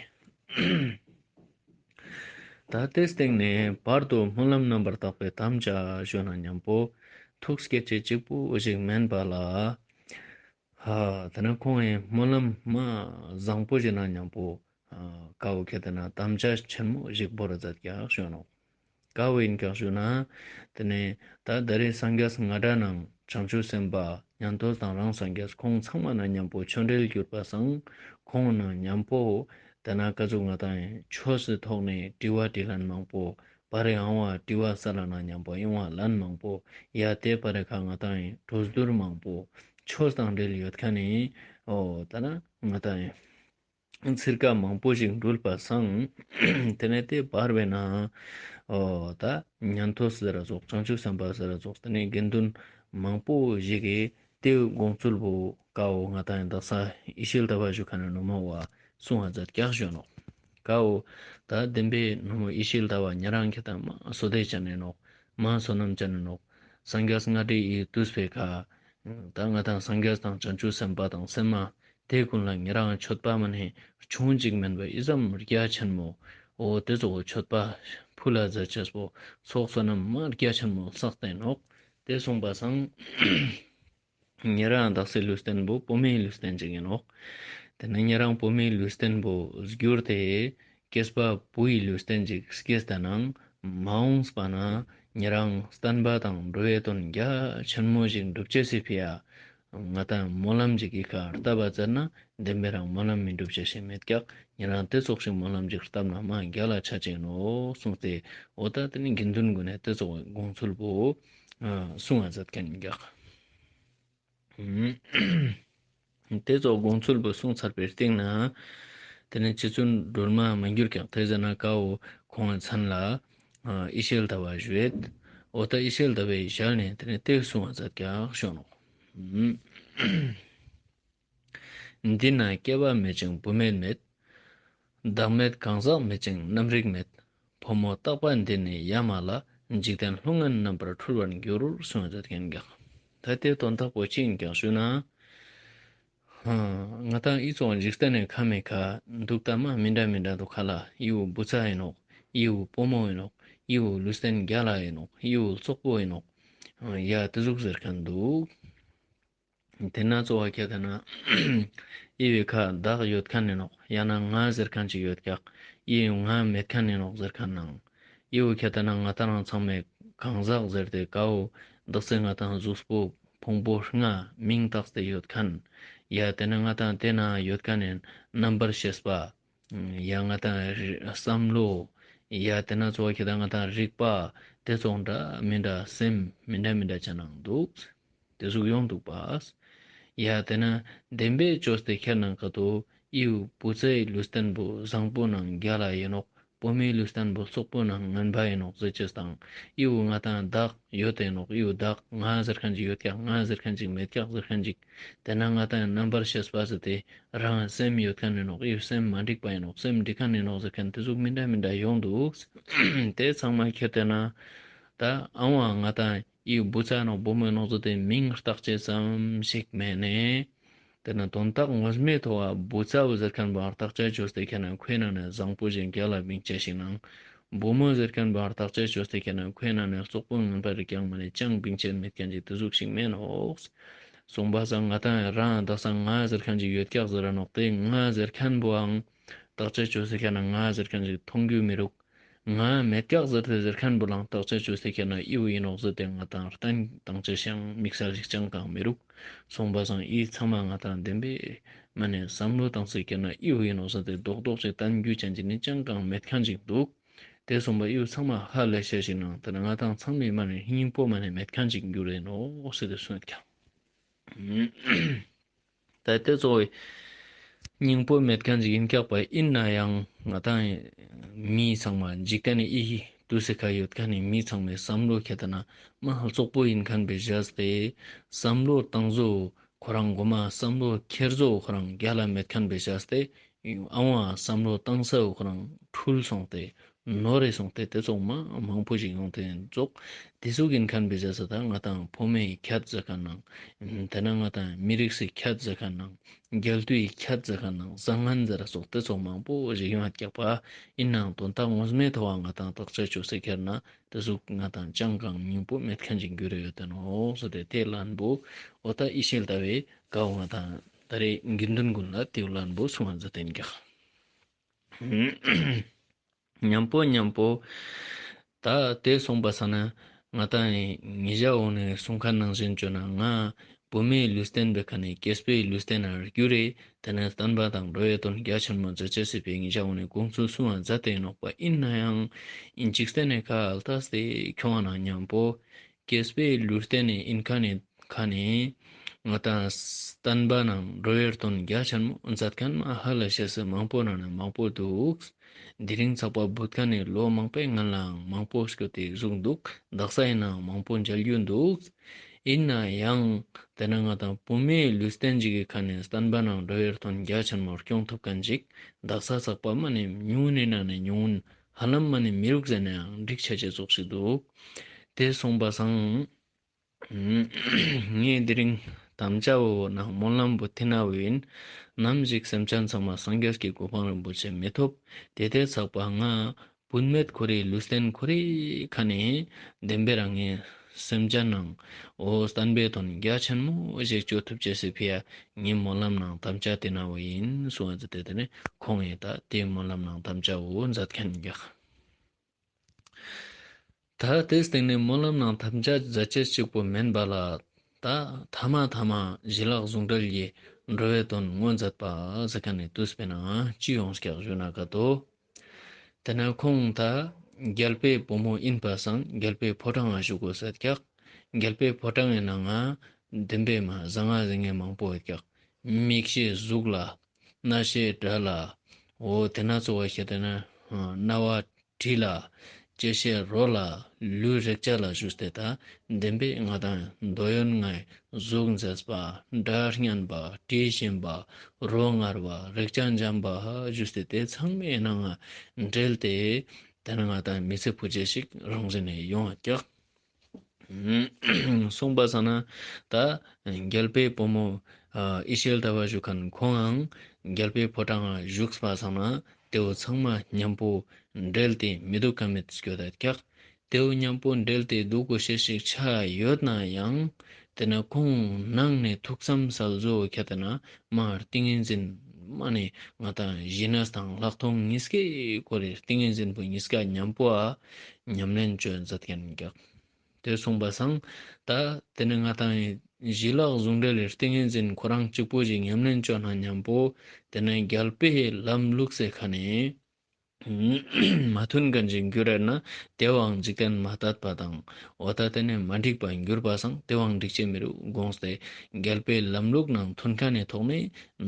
ད་ཏེའི་སྟེང་ནེ་བར་དུ་སྨོན་ལམ་རྣམ་པར་དག་པའི་དམ་བཅའ་ཞུ་ན་ཉམ་པོ་ཐུགས་བསྐྱེད་ཅེས་གཅིག་པུ་ཞིག་མན་པ་ལ། ཧ་ཏེ་ནེ་ཁོང་ངི་སྨོན་ལམ་མ་བཟང་པོ་ཞིག་ན་ཉམ་པོ་ཀ་བོ་ཁེ་ཏེ་ན་དམ་བཅའ་ཆེན་མོ་ཞིག་བོར་མཛད་ཀྱག་ཞུ་ནོག། ཀ་བོ་ཨིན་ཀྱག་ཞུ་ན། ཏེ་ནེ་ད་ད་རེས་སངས་རྒྱས་ང་འདྲ་ནང་བྱང་ཆུབ་སེམས་དཔའ་ཉན་ཐོས་དང་རང་སངས་རྒྱས་ཁོང་ཚང་མ་ན་ཉམ་པོ་ཆོས་འབྲེལ་གྱུར་པ་སང་ཁོང་ན་ཉམ་པོ་ཏེ་ན་ཀ་ཟུག་ང་དང་ཆོས་སི་ཐོག་ནེ་དྲི་བ་དྲི་ལན་མང་པོ་པ་རེ་ཨང་བ་དྲི་བ་ས་ལ་ན་ཉམ་པོ་ཨིན་བ་ལན་མང་པོ་ཡ་ཏེ་པ་རེ་ཁ་ང་དང་གྲོས་བསྡུར་མང་པོ་ཆོས་དང་འབྲེལ་ཡོད་ཁན་ནི་འོ་ད་ན་ང་དང་ཚིར་ཀ་མང་པོ་ཞིག་འགྲུལ་པ་སང་། ཏེ་ནེ་ཏེ་བར་བའི་ནང་འོ་ད་ཉན་ཐོས་ཟེར་ར་ཙོགས་བྱང་ཆུབ་སེམས་དཔའ་ཟེར་ར་ཙོགས་ཏེ་ནེ་དགེ་འདུན་མང་པོ་ཞིག་གི་ཏེ་དགོངས་ཚུལ་བོ་ཀ་བོ་ང་དང་ཡང་དག་ས་ཡེ་ཤེས་ཟླ་བ་ཞུ་ཁན་ནི་ནུ་མོ་བ་གསུང་བ་མཛད་ཀྱག་ཞུ་ནོག། ཀ་བོ་ད་བདེན་པའི་ནུ་མོ་ཡེ་ཤེས་ཟླ་བ་ཉེ་རང་ཁྱེད་དང་མ་བསོད་བདེ་ཅན་ནི་ནོག། མ་བསོད་ནམས་ཅན་ནི་ནོག། སངས་རྒྱས་ལྔ་སྡེ་ཡི་དུས་པའི་ཁ་ད་ང་དང་སངས་རྒྱས་དང་བྱང་ཆུབ་སེམས་དཔའ་དང་སེམས་མ་ཏེ་ཀུན་ལ་ཉེ་རང་མཆོད་པ་མ་ནེ་ཆུང་ཅིག་མེན་པ་ཨི་ཙམ་རྒྱ་ཆེན་མོ། འོ་ཏེ་ཙོགས་མཆོད་པ་ཕུལ་ལ་མཛད་ཅེས་པོ་ཚོགས་བསོད་ནམས་མ་རྒྱ་ཆེན་མོ་བསགས་ཏེ་ནོག། ཏེ་གསུངས་པ་སང་ཉེ་རང་དག་སའི་ལུས་རྟེན་བོ་བུ་མོའི་ལུས་རྟེན་ཅིག་ཨིན་ནོག། ཏེ་ནེ་ཉེ་རང་བུ་མོའི་ལུས་རྟེན་བོ་གྱུར་ཏེ་སྐྱེས་པ་བུའི་ལུས་རྟེན་ཅིག་སྐྱེས་ཏེ་ནང་མ་འོངས་པ་ན་ཉེ་རང་བསྟན་པ་དང་འགྲོ་བའི་དོན་རྒྱ་ཆེན་མོ་ཞིག་འགྲུབ་ཅེས་སི་ཕི་ཡ། ང་དང་སྨོན་ལམ་ཞིག་གི་ཁ་བཏབ་པ་ཟེར་ན་བདེན་པའི་རང་སྨོན་ལམ་མི་འགྲུབ་ཅེས་ཤིག་མེད་ཀྱག། ཉེ་རང་ཏེ་ཙོགས་ཤིག་སྨོན་ལམ་ཞིག་བཏབ་ན་མ་རྒྱལ་ལ་ཆ་ཅེས་ནོག་གསུངས་ཏེ་འོ་ད་ཏེ་ནེ་དགེ་འདུན་ཀུན་ནེ་ཏེ་ཙོགས་དགོངས་ཚུལ་བོ་གསུང་བ་མཛད་ཁན་ཨིན་ཀྱག། ཏེ་ཙོགས་དགོངས་ཚུལ་བོ་གསུངས་ཚར་བའི་སྟིང་ནེ་ཏེ་ནེ་རྗེ་བཙུན་སྒྲོལ་མ་མ་གྱུར་ཀྱག་ཏེ་ཟེར་ན་ཀ་བོ་ཁོང་མཚན་ལ་ཡེ་ཤེས་ཟླ་བ་ཞུ་ཡོད། འོ་ད་ཡེ་ཤེས་ཟླ་བའི་ཞལ་ནེ་ཏེ་ནེ་ཏེ་གསུང་བ་མཛད་ཀྱག་ཞུ་ནོག། འདི་ན་སྐྱེ་བ་མེད་ཅིང་བུད་མེད་མེད། བདག་མེད་གང་ཟག་མེད་ཅིང་རྣམ་རིག་མེད། ཕོ་མོ་རྟག་པ་འདི་ནི་ཡ་མ་ལ། འཇིག་རྟེན་ལྷུང་ངན་རྣམ་པར་འཁྲུལ་བར་འགྱུར། གསུངས་ཏེ་ཀྱག། ད་ཏེ་དོན་དག་པོ་ཅི་ཨིན་ཀྱག་ཞུ་ན། ཧ་ང་དང་ཨི་ཙོགས་འཇིག་རྟེན་ནི་ཁམས་མེད་ཁ་འདུག་ད་མ་མི་འདྲ་མི་འདྲ་འདུག་ཁ་ལ་ཨི་བོ་བུ་ཚ་ཨིན་ནོག། ཨི་བོ་བུ་མོ་ཨིན་ནོག། ཨི་བོ་ལུས་རྟེན་རྒྱལ་ལ་ཨིན་ནོག། ཨི་བོ་ཙོག་པོ་ཨིན་ནོག། ཡ་ཏེ་ཟུག་ཟེར་ཁན་འདུག། ཏེ་ན་གཙོ་བོ་ཁྱེད་ལྟ་ན་ཨི་བོའི་ཁ་བདག་ཡོད་ཁན་ཨིན་ནོག། ཡང་ན་ང་ཟེར་ཁན་ཅིག་ཡོད་ཀྱག། ཨི་བོ་ང་མེད་ཁན་ཨིན་ནོག་ཟེར་ཁན་ནང་། ཨི་བོ་ཁྱེད་ལྟ་ན་ང་དང་རང་ཚང་མའི་གང་ཟག་ཟེར་ཏེ་ཀ་བོ་བདག་སེ་ང་དང་གཟུགས་པོ་ཕུང་པོ་ལྔ་མིང་བཏགས་ཏེ་ཡོད་ཁན། ཡ་ཏེ་ན་ང་དང་ཏེ་ན་ཡོད་ཁན་ནི་རྣམ་པར་ཤེས་པ། ཡ་ང་དང་རི་བསམ་བློ། ཡ་ཏེ་ན་གཙོ་བོ་ཁྱེད་ལྟ་ང་དང་རིག་པ། ཏེ་ཙོགས་འདྲ་མི་འདྲ་སེམས་མི་འདྲ་མི་འདྲ་ཅན་ནང་འདུག། ཏེ་ཟུག་ཡོང་འདུག་པ། ཡ་ཏེ་ན་བདེན་པའི་ཅོས་ཏེ་ཁྱེར་ན་ཀ་ཏོ་ཨི་བོ་བུ་ཚའི་ལུས་རྟེན་བོ་བཟང་པོ་ནང་རྒྱལ་ལ་ཨིན་ནོག། བུ་མོའི་ལུས་རྟེན་བོ་ཙོག་པོ་ནང་ངན་པ་ཨིན་ནོག་ཟེར་ཅེས་དང་། ཨི་བོ་ང་དང་བདག་ཡོད་ཨིན་ནོག། ཨི་བོ་བདག་ང་ཟེར་ཁན་ཅིག་ཡོད་ཀྱག། ང་ཟེར་ཁན་ཅིག་མེད་ཀྱག་ཟེར་ཁན་ཅིག། ཏེ་ན་ང་དང་རྣམ་པར་ཤེས་པ་ཟེར་ཏེ་རང་སེམས་ཡོད་ཁན་ཨིན་ནོག། ཨི་བོ་སེམས་མ་འགྲིག་པ་ཨིན་ནོག། སེམས་འགྲིག་ཁན་ཨིན་ནོག་ཟེར་ཁན་ཏེ་ཟུག་མི་འདྲ་མི་འདྲ་ཡོང་འདུག། ཏེ་ཚང་མ་ཁྱེད་ལྟ་ན་ད་ཨང་བ་ང་དང་ཨི་བོ་བུ་ཚ་ནོག་བུ་མོ་ནོག་ཟེར་ཏེ་མིང་བཏགས་ཅེས་ཙམ་ཞིག་མེན་ནེ། ཏེ་ན་དོན་དག་ངོ་མའི་ཐོག་བུ་ཚ་བོ་ཟེར་ཁན་བོ་བརྟག་དཔྱད་ཅོས་ཏེ་ཁྱེར་ན་ཁོའི་ནང་ནེ་བཟང་པོ་ཞིག་རྒྱལ་ལ་མིང་ཆེ་ཞིག་ནང་། བུ་མོ་ཟེར་ཁན་བོ་བརྟག་དཔྱད་ཅོས་ཏེ་ཁྱེར་ན་ཁོའི་ནང་ནེ་ཙོག་པོ་ངན་པ་རིགས་ཀྱང་མ་ནེ་ཅང་བིང་ཆེན་མེད་ཁན་ཅིག་ཏེ་ཟུག་ཞིག་མེན་ནོག། གསུངས་པ་སང་ང་དང་རང་བདག་ས་ང་ཟེར་ཁན་ཅིག་ཡོད་ཀྱག་ཟེར་ར་ནོག། ཏེ་ང་ཟེར་ཁན་བོའང་བརྟག་དཔྱད་ཅོས་ཏེ་ཁྱེར་ན་ང་ཟེར་ཁན་ཅིག་མཐོང་རྒྱུ་མི་རུག། ང་མེད་ཀྱག་ཟེར་ཏེ་ཟེར་ཁན་བོ་ལའང་བརྟག་དཔྱད་ཅོས་ཏེ་ཁྱེར་ན་ཨི་བོ་ཨིན་ནོག་ཟེར་ཏེ་ང་དང་བརྟན་བཏང་ཅེས་ཤིག་དམིགས་བསལ་ཞིག་ཅང་གང་མི་རུག། གསུངས་པ་སང་ཨི་ཚང་མ་ང་དང་བདེན་པའི་མ་ནེ་བསམ་བློ་བཏང་སྟེ་ཁྱེར་ན་ཨི་བོ་ཨིན་ནོག་ཟེར་ཏེ་རྡོག་རྡོག་ཅིག་བསྟན་རྒྱུ་ཅན་ཅིག་ནི་ཅང་གང་མེད་ཁན་ཅིག་འདུག། ཏེ་གསུངས་པ་ཨི་བོ་ཚང་མ་ཧ་ལས་ཤེས་ཤིག་ནང་ཏེ་ན་ང་དང་ཚང་མའི་མ་ནེ་སྙིང་པོ་མ་ནེ་མེད་ཁན་ཅིག་འགྱུར་རེ་ནོག་ཟེར་ཏེ་གསུངས་ཀྱག། ད་ཏེ་གཙོ་བོ་སྙིང་པོ་མེད་ཁན་ཅིག་ཨིན་ཀྱག་པ། ཨིན་ནའང་ང་དང་མི་ཚང་མ་འཇིག་རྟེན་ནི་ཨི་དུས་སི་ཁ་ཡོད་ཁན་ནི་མི་ཚང་མའི་བསམ་བློ་ཁྱེད་ལྟ་ན་མ་ཙོག་པོ་ཨིན་ཁན་བེ་བཞག་སྟེ་བསམ་བློ་བཏང་བཟོ་ཁོ་རང་གོ་མ་བསམ་བློ་ཁྱེར་བཟོ་ཁོ་རང་རྒྱལ་ལ་མེད་ཁན་བེ་བཞག་སྟེ་ཨང་བ་བསམ་བློ་བཏང་ས་བོ་ཁོ་རང་འཁྲུལ་སོང་སྟེ་ནོར་རེ་སོང་སྟེ་ཏེ་ཙོགས་མ་མང་པོ་ཞིག་ཡོང་སྟེ་ཙོགས། ཏེ་ཟུག་ཨིན་ཁན་བེ་བཞག་ས་ད་ང་དང་ཕོ་མོའི་ཁྱད་ཟེར་ཁན་ནང་ཏེ་ན་ང་དང་མི་རིགས་སི་ཁྱད་ཟེར་ཁན་ནང་རྒྱལ་དུའི་ཁྱད་ཟེར་ཁན་ནང་བཟང་ངན་ཟེར་ར་སོགས་ཏེ་ཙོགས་མང་པོ་ཞིག་ཡོང་ཡོད་ཀྱག་པ། ཨིན་ནའང་དོན་དག་ངོ་མའི་ཐོག་ང་དང་བརྟག་དཔྱད་ཅོས་ཏེ་ཁྱེར་ན་ཏེ་ཟུག་ང་དང་ཅང་གང་སྙིང་པོ་མེད་ཁན་ཅིག་འགྱུར་རེ་ཡོད་ཏེ་ནོག་ཟེར་ཏེ་ཏེ་ལན་བོ་འོ་ད་ཡེ་ཤེས་ཟླ་བའི་ཀ་བོ་ང་དང་ད་རེས་དགེ་འདུན་ཀུན་ལ་ཏེ་ལན་བོ་གསུང་བ་མཛད་དེ་ཨིན་ཀྱག། མཉམ་པོ་མཉམ་པོ་ ད་དེ་སོང་པ་སང་ན་ང་ཏང་ངེ་ཞ་འོ་ནེ་གསུང་ཁན་ནང་བཞིན་ཅོ་ན་ང་བུད་མེད་ལུས་རྟེན་པའི་ཁ་ནེ་སྐྱེས་པའི་ལུས་རྟེན་ན་གྱུར་རེ། དེ་ནེ་བསྟན་པ་དང་འགྲོ་བའི་དོན་རྒྱ་ཆེན་མོ་མཛད་ཅེས་སི་ཕིའ་ངེ་ཞ་འོ་ནེ་དགོངས་ཚུལ་གསུང་བ་མཛད་དེ་ཨིན་ནོག་པ། ཨིན་ནའང་ཨིན་ཅིག་སྟེ་ནེ་ཁ་ལྟས་ཏེ་ཁྱོང་བ་ནང་ཉམ་པོ་སྐྱེས་པའི་ལུས་རྟེན་ནི་ཨིན་ཁ་ནེ་ཁ་ནེ་ང་ཏང་བསྟན་པ་ནང་འགྲོ་བའི་དོན་རྒྱ་ཆེན་མོ་མཛད་ཁན་མ་ཧ་ལ་ཤེས་སི་མང་པོ་ནང་ནེ་མང་པོ་འདུག། དེ་རིང་ཚག་པ་བུད་ཁ་ནེ་ལོ་མང་པོའི་སྔན་ལའང་མང་པོ་སྐྱོད་དེ་བཞུགས་འདུག། དག་ས་ཨིན་ནའང་མང་པོ་མཇལ་རྒྱུ་འདུག། ཨིན་ནའང་དེ་ནེ་ང་ཏང་བུད་མེད་ལུས་རྟེན་ཅིག་གི་ཁ་ནེ་བསྟན་པ་ནང་འགྲོ་བའི་དོན་རྒྱ་ཆེན་མོ་སྐྱོང་ཐུབ་ཁན་ཅིག་དག་ས་ཚག་པ་མ་ནེ་ཉུང་ངུན་ནི་ནང་ནེ་ཉུང་ངུན། ཧ་ལམ་མ་ནེ་མི་རུག་ཟེར་ནའང་འགྲིག་ཆ་ཅེས་ཙོགས་ཤིག་འདུག། དེ་སོང་པ་སང་ངས་དེ་རིང་དམ་བཅའ་བོ་ནང་སྨོན་ལམ་བོ་ཐེ་ན་བོ་ཨིན། ནམ་ཞིག་སེམས་ཅན་ཚང་མ་སངས་རྒྱས་ཀྱི་གོ་འཕང་རིན་པོ་ཆེ་མི་ཐོབ། དེ་དེ་ཚག་པ་ང་བུད་མེད་ཁོ་རེ་ལུས་རྟེན་ཁོ་རེ་ཁ་ནེ་བདེན་པའི་རང་ངི་སེམས་ཅན་ནང་འོ་བསྟན་པའི་དོན་རྒྱ་ཆེན་མོ་ཞིག་ཅོ་ཐུབ་ཅེས་སི་ཕིའ་ངས་སྨོན་ལམ་ནང་དམ་བཅའ་ཐེ་ན་བོ་ཨིན་གསུངས་ཏེ་དེ་ནེ་ཁོང་ངི་ད་དེ་སྨོན་ལམ་ནང་དམ་བཅའ་བོ་མཛད་ཁན་ཨིན་ཀྱག། ད་དེའི་སྟེང་ནེ་སྨོན་ལམ་ནང་དམ་བཅའ་མཛད་ཅེས་གཅིག་པོ་མན་པ་ལ། ད་ཐ་མ་ཐ་མ་ཞི་ལྷག་ཟུང་འབྲེལ་གྱི་འགྲོ་བའི་དོན་མངོན་མཛད་པ་ཟེར་ཁན་ནི་དུས་པའི་ནང་ཅི་ཡོངས་ཀྱག་ཞུ་ན་ག་ཏོ། དེ་ནེ་ཁོང་ད་རྒྱལ་པོའི་བུ་མོ་ཨིན་པ་སང་རྒྱལ་པོའི་ཕོ་བྲང་ང་བཞུགས་གོས་ཟེར་ཀྱག། རྒྱལ་པོའི་ཕོ་བྲང་ངི་ནང་ང་བདེན་པའི་མ་ཟང་ང་ཟིང་ངེ་མང་པོ་ཡོད་ཀྱག། མིག་ཤེས་གཟུགས་ལ། རྣ་ཤེས་སྒྲ་ལ། འོ་དེ་ནེ་གཙོ་བོ་ཤེས་ཏེ་ན་རྣ་བ་དྲི་ལ། ལྕེ་ཤེས་རོ་ལ། ལུས་རེག་བྱ་ལ་ཞུས་ཏེ་ད་བདེན་པའི་ང་ཏང་འདོད་ཡོན་ལྔའི་གཟུགས་མཛེས་པ། སྒྲ་སྙན་པ། དྲི་ཞིམ་པ། རོ་མངར་བ། རེག་བྱ་འཇམ་པ་ཞུས་ཏེ་དེ་ཚང་མའི་ནང་ང་འབྲེལ་ཏེ་དེ་ནེ་ང་ཏང་མི་ཚེ་ཕུད་ཅེས་ཤིག་རང་བཞིན་ནེ་ཡོང་བ་ཀྱག། སོང་པ་སང་ན་ད་རྒྱལ་པོའི་བུ་མོ་ཨ་ཡེ་ཤེས་ཟླ་བ་ཞུ་ཁན་ཁོང་ངང་རྒྱལ་པོའི་ཕོ་བྲང་ང་བཞུགས་པ་སང་ན་དེ་བོ་ཚང་མ་ཉམ་པོ་འབྲེལ་ཏེ་མི་སྡུག་ཁ་མེད་སྐྱོད་ད་ཀྱག། དེ་བོ་ཉམ་པོ་འབྲེལ་ཏེ་སྡུག་གོ་ཤེས་ཤིག་ཆ་ཡོད་ནའང་དེ་ནེ་ཁོང་ནང་ནེ་ཐུགས་བསམ་སལ་བཟོ་ཁྱད་དེ་ན་མ་ཏིང་ངེ་འཛིན་མ་ནེ་ང་ཏང་ཞི་གནས་དང་ལྷག་མཐོང་གཉིས་ཀའི་སྐོར་རེ་ཏིང་ངེ་འཛིན་པོ་གཉིས་ཀ་ཉམ་པོ་ཨ་ཉམས་ལེན་ཅོ་མཛད་ཁན་ཀྱག། དེ་སོང་པ་སང་ད་དེ་ནེ་ང་ཏང་ཞི་ལྷག་ཟུང་འབྲེལ་ལི་ཏིང་ངེ་འཛིན་ཁོ་རང་གཅིག་པོ་ཞིག་ཉམས་ལེན་ཅོ་ན་ཉམ་པོ་དེ་ནེ་རྒྱལ་པོའི་ལམ་ལུགས་སི་ཁ་ནེ་མ་མཐུན་ཁན་ཞིག་གྱུར་ར་ན་དེ་བོའང་འཇིག་རྟེན་མ་དད་པ་དང་འོ་ད་དེ་ནེ་མ་འགྲིག་པ་གྱུར་པ་སང་དེ་བོའང་འགྲིག་ཅེས་མི་རུག་དགོངས་ཏེ་རྒྱལ་པོའི་ལམ་ལུགས་ནང་མཐུན་ཁན་ནི་ཐོག་ནེ་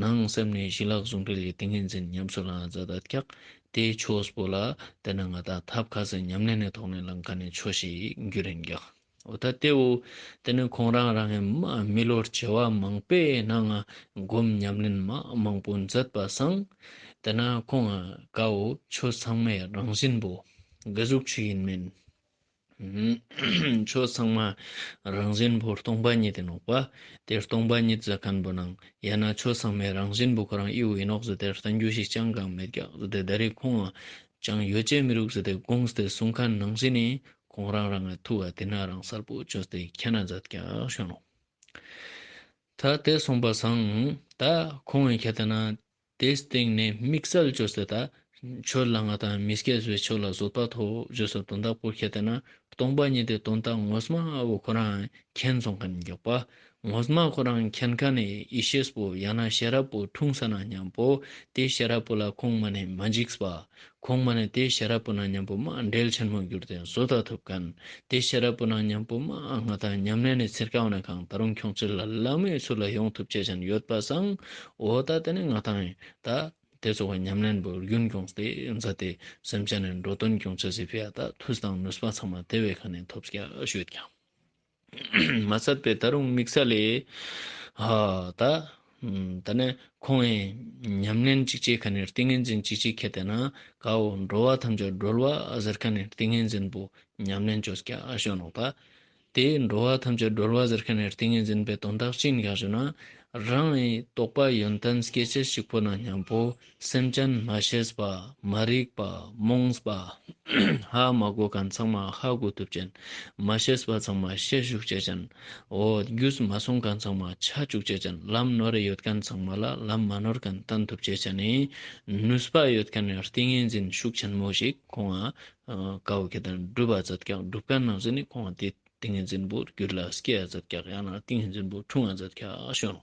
ནང་སེམས་ནེ་ཞི་ལྷག་ཟུང་འབྲེལ་ལི་ཏིང་ངེ་འཛིན་ཉམས་སུ་བླང་མཛད་ད་ཀྱག། དེའི་ཆོས་པོ་ལ་དེ་ནེ་ང་ཏང་ཐབས་ཁ་སེ་ཉམས་ལེན་ནི་ཐོག་ནེ་བླང་ཁན་ནི་ཆོས་ཤིག་གྱུར་ཨིན་ཀྱག། འོ་ད་དེ་བོ་དེ་ནེ་ཁོང་རང་རང་ངི་མ་མི་ལོ་བྱེ་བ་མང་པོའི་ནང་ང་སྒོམ་ཉམས་ལེན་མ་མང་པོ་མཛད་པ་སང་དེ་ནེ་ཁོང་ཀ་བོ་ཆོས་ཚང་མའི་རང་བཞིན་པོ་ག་ཟུག་ཅིག་ཨིན་མེན། ཆོས་ཚང་མ་རང་བཞིན་པོ་སྟོང་པ་ཉིད་དེ་ནོག་པ། དེ་སྟོང་པ་ཉིད་ཟེར་ཁན་བོ་ནང་ཡང་ན་ཆོས་ཚང་མའི་རང་བཞིན་པོ་ཁོ་རང་ཨི་བོ་ཨིན་ནོག་ཟེར་ཏེ་སྟན་རྒྱུ་ཞིག་ཅང་གང་མེད་ཀྱག་ཟེར་ཏེ་ད་རེས་ཁོང་ཅང་ཡོད་ཅེས་མི་རུག་ཟེར་ཏེ་དགོངས་ཏེ་གསུང་ཁན་ནང་བཞིན་ནི་ཁོང་རང་རང་ངི་ཐུགས་ལ་དེ་ནེ་རང་གསལ་པོ་ཅོས་ཏེ་ཁྱེར་ན་མཛད་ཀྱག་ཞུ་ནོག། ད་དེ་སོང་པ་སང་ད་ཁོང་ངི་ཁྱད་དེ་ན་དེའི་སྟེང་ནེ་དམིགས་བསལ་ཅོས་ཏེ་ད་ཆོས་ལ་ང་ཏང་མི་སྐྱེ་བའི་ཆོས་ལ་བཟོད་པ་ཐོབ་ཅོས་ཏེ་དོན་དག་པོ་ཁྱད་དེ་ན་སྟོང་པ་ཉིད་དེ་དོན་དག་ངོ་མ་བོ་ཁོ་རང་མཁྱེན་སོང་ཁན་ཨིན་ཀྱག་པ། ངོ་མ་ཁོ་རང་མཁྱེན་ཁན་ནི་ཡེ་ཤེས་པོ་ཡང་ན་ཤེས་རབ་པོ་འཁྲུངས་ས་ན་ཉམ་པོ་དེ་ཤེས་རབ་པོ་ལ་ཁོང་མ་ནེ་མ་འཇིགས་པ། ཁོང་མ་ནེ་དེ་ཤེས་རབ་པོ་ནང་ཉམ་པོ་མ་འབྲེལ་ཆེན་མོ་གྱུར་ཏེ་བཟོད་ད་ཐུབ་ཁན། དེ་ཤེས་རབ་པོ་ནང་ཉམ་པོ་མ་ང་ཏང་ཉམས་ལེན་ནི་ཚིར་ཀ་བོ་ནེ་ཁང་ད་རུང་ཁྱོང་ཚུལ་ལ་ལམ་མེ་ཚུལ་ལ་ཡོང་ཐུབ་ཅེས་ཅན་ཡོད་པ་སང་འོ་ད་དེ་ནེ་ང་ཏང་ད་དེ་ཚོ་བོ་ཉམས་ལེན་པོ་རྒྱུན་སྐྱོང་སྟེ་མཛད་དེ་སེམས་ཅན་ནི་འགྲོ་དོན་སྐྱོང་ཅེས་སི་ཕིའ་ད་ཐུགས་དང་ནུས་པ་ཚང་མ་དེ་བོའི་ཁ་ནེ་ཐོབ་ཀྱག་ཞུས་ཀྱག། མ་ཚད་པའི་ད་རུང་དམིགས་བསལ་ལེ། ཧ་ད། ད་ནི་ཁོང་ངི་ཉམས་ལེན་ཅིག་ཅིག་ཁ་ནེ་ཏིང་ངེ་འཛིན་ཅིག་ཅིག་ཁྱད་དེ་ན་ཀ་བོ་འགྲོ་བ་ཐམས་ཅད་སྒྲོལ་བ་ཟེར་ཁན་ནི་ཏིང་ངེ་འཛིན་པོ་ཉམས་ལེན་ཅོས་ཀྱག་ཞུ་ནོག་ད། དེ་འགྲོ་བ་ཐམས་ཅད་སྒྲོལ་བ་ཟེར་ཁན་ནི་ཏིང་ངེ་འཛིན་པའི་དོན་དག་ཅི་ཨིན་ཀྱག་ཞུ་ན། རང་ངི་རྟོགས་པ་ཡོན་ཏན་སྐྱེ་ཅེས་ཤིག་པོ་ནང་མཉམ་པོ་སེམས་ཅན་མ་ཤེས་པ་མ་རིག་པ་རྨོངས་པ་ཧ་མ་གོ་མཁན་ཚང་མ་ཧ་གོ་ཐུབ་ཅན། མ་ཤེས་པ་ཚང་མ་ཤེས་བཅུག་ཅེས་ཅན། འོ་རྒྱུས་མ་སོང་མཁན་ཚང་མ་ཆ་བཅུག་ཅེས་ཅན། ལམ་ནོར་རེ་ཡོད་མཁན་ཚང་མ་ལ་ལམ་མ་ནོར་མཁན་བསྟན་ཐུབ་ཅེས་ཅན་ནི་ནུས་པ་ཡོད་མཁན་ནི་ཏིང་ངེ་འཛིན་ཤུགས་ཆེན་མོ་ཞིག་ཁོང་ང་ཀ་བོ་ཁེ་ཏེ་ན་སྒྲུབ་པ་མཛད་ཀྱག། སྒྲུབ་མཁན་ནང་ཟིན་ནི་ཁོང་ང་དེ་ཏིང་ངེ་འཛིན་པོ་རྒྱུད་ལ་སྐྱེ་ཡ་མཛད་ཀྱག། ཡང་ན་ཏིང་ངེ་འཛིན་པོ་འཁྲུངས་ཡ་མཛད་ཀྱག་ཞུ་ནོག།